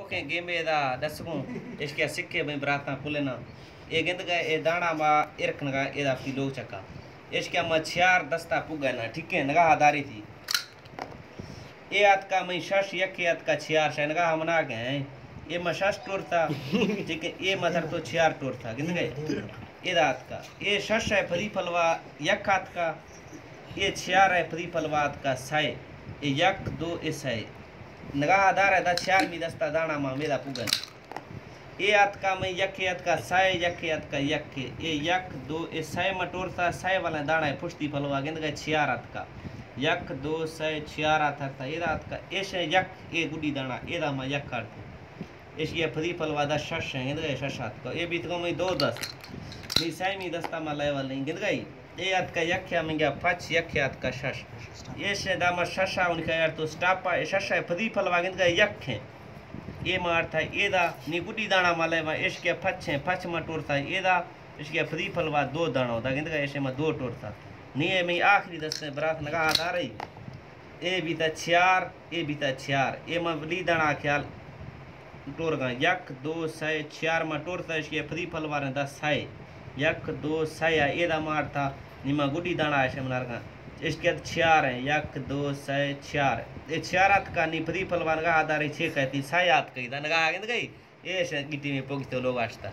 کہ گیمے دا دسگوں، اشکیا سکے بھئی براتاں پلنا۔ اے گندگا اے دانا ما ارکنگا اے دا وتی لوگ چکا۔ اشکیا ما چیار دستا پگنا، ٹھیک ہے، نگاہ داری تھی۔ اے آتکا مئی شش، یکے آتکا چیار، شنگا ہم نہ گئے۔ اے ما شش ٹورتا، ٹھیک ہے، اے ما در تو چیار ٹورتا، گندگے۔ اے دا آتکا۔ اے شش ہے پدی پلوا یک آتکا۔ اے چیار ہے پدی پلوا آتکا سئے۔ اے یک، دو، اے سئے۔ نگاہ دار ہے دا چیار می دستا دانا ما میدا پگن۔ اے آتکا مئی یکے آتکا سئے، یکے آتکا یکے۔ اے یک، دو، اے سئے ما ٹورتا، سئے والا دانا ہے پشتی پلوا گندگا چیار آتکا۔ یک، دو، سئے، چیار آتکا، اے دا آتکا۔ ایش ہے یک، اے گڈی دانا، اے دا ما یک آرتے۔ ایشی ء پدی پلوا دا شش ہیں، گندگا اے شش آتکا۔ اے بیتگا مئی دو دست۔ نی سیمی دستا ما لیول نہیں، گندگا اے۔ اے آتکا یک ہے منگا پچ، یک ہے آتکا شش۔ ایش ہے دا ما شش آ ان کا یار تو سٹاپ آ، اے شش ہے پدی پلوا گندگا یک ہیں۔ اے ما آرتا اے دا، نی گڈی دانا ما لیوا، ایش کے پچ ہیں، پچ ما ٹورتا اے دا، ایش کے پدی پلوا دو دانا دا، گندگا ایش ما دو ٹورتا۔ نی اے مئی آخری دست ہیں، برات نگاہ دار رہی۔ اے بیتا چیار، اے بیتا چیار۔ اے ما ولی دانا خیال ٹورگاں۔ یک، دو، سئے، چیار ما ٹورتا، اشکے پدی پلواریں دا سئے۔ یک، دو، سئے آ، اے دا مارتا، نی ما گڈی دانا ایشے منارگاں۔ اشکے چیار ہیں، یک، دو، سئے، چیار۔ اے چیار آتکا نی پدی پلوارگا آدارے چے کہتی، سئے آتکئی دا نگاہ آگند گئی۔ اے شے گٹی میں پوگی تو لوگ آشتا۔